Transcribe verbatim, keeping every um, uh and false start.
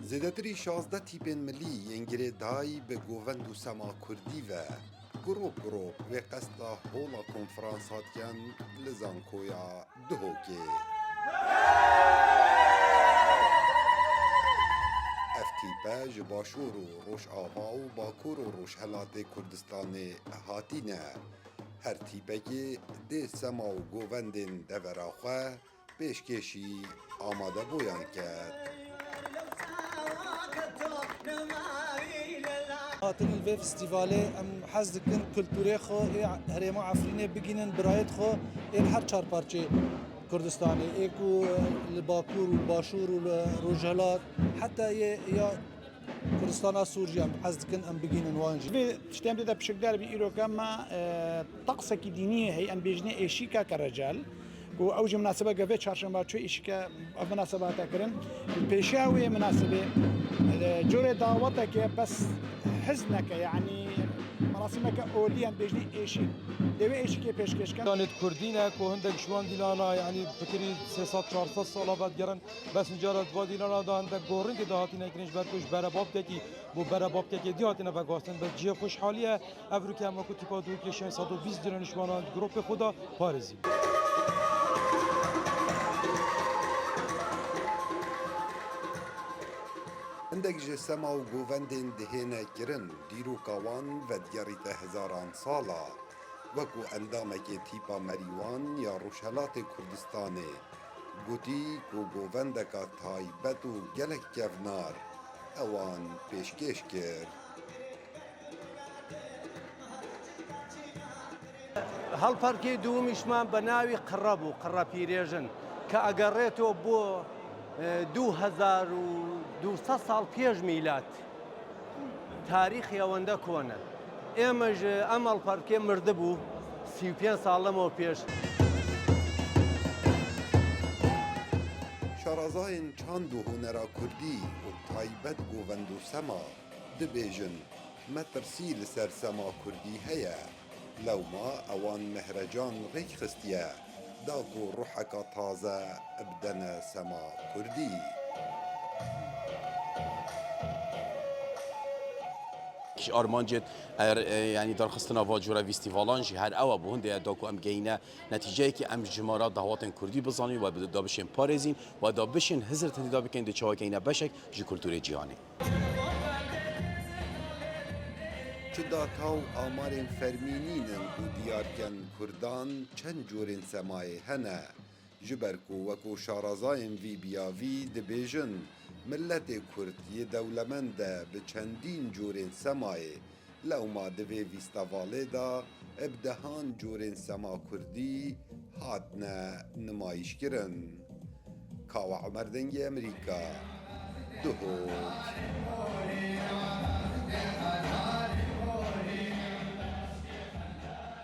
Zêdetirî şazdeh tîpên milî yên girêdayî bi govend û sema kurdî ve, grop grop wê qesta hola konferans hatiyen li Zankoya Duhokê. Ev tîpe ji Başûr û Rojava û Bakur û Rojhelatê Kurdistanê hatîne. Her tîpekê dê sema û govendên devera xwe pêşkêşî amadebûyan ket. Hatin li vê festîvalê em hez dikin kulturê xwe ê herêma Efrînê bigînin birayêt xwe ên her çar parçê Kurdistanê, ê ku li Bakur û li Başûr û li Rojhilat, heta yê ya Kurdistana Sûr jî em hez dikin em bigînin wan jî. Vê tiştê em tê de pişikdar bî, îroke me, e, teqsekî dînî heye, em bêjinê êşîka Kerecel, ku ew jî minasebeke vê çarşemba çû êşîke ev minaseba hate kirin. Pêşiya wê minasebê, e, corê daweteke bes hizneke, yanî merasîmeke olî em bêjinê êşîk. Lê wê êşîkê pêşkêş kin. Danê di Kurdî ne ku hindek ji wan dîlana, yanî fikirî sê sed çar sed sala vedigerin. Bes încara di va dîlana de hindek gorînkê de hatine kirin, ji ber ku ji berebapkekî bo berebapkekê dî hatine veguhastin, bi cihê xweşhalî ye. Ev rûkê em wekî tîpa Duhokê şeş sed û bîst dîlan ji wan di gropê xwe de parêzî. Hindek ji sema û govendên dihêne kirin, dîroka wan vedigerîte hezaran sala. Wekî endamekê tîpa Merîwan ya Rojhelatê Kurdistanê gotî ku govendeka taybet û gelek kevnar ewan pêşkêş kir. Helperkê dûmî ji me bi navî Qirre bû, Qirre Pîrêjin, ke egerêto bo, e, du hezar û du sed sal pêş mîlat. Tarîxê wende kon e. Ême ji em helperkê mirdibû sî û pênc sal lemo pêş. Şarazayên çand û hunera kurdî û taybet govend û sema dibêjin, metirsî li ser sema kurdî heye. Lewma ewan mehrecan rêk xistiye, da ku ruheka taze bidene sema kurdî. Ji armancê, e, e, yanî darxistina va cûre festîvalan jî her ew e, bi hindê ye da ku em gehîne netîceyekî, em jimara dawetên kurdî bizanîn we bi-, da bişên parêzîn we da bişên hizir tendî da bikin, dê çawa gehîne beşek ji kulturê cîhanê. Çi data û amarên fermî nînin ku diyar ken Kurdan çend corên semayê hene. Ji ber ku wekî şarazayên vî biyavî dibêjin, miletê Kurd yê dewlemend e bi çendîn corên semayê, lewma di vê festîvalê de bi dehan corên sema kurdî hatine nimayîşkirin. Kawa Omer, Dengê Emerîka, Duhok.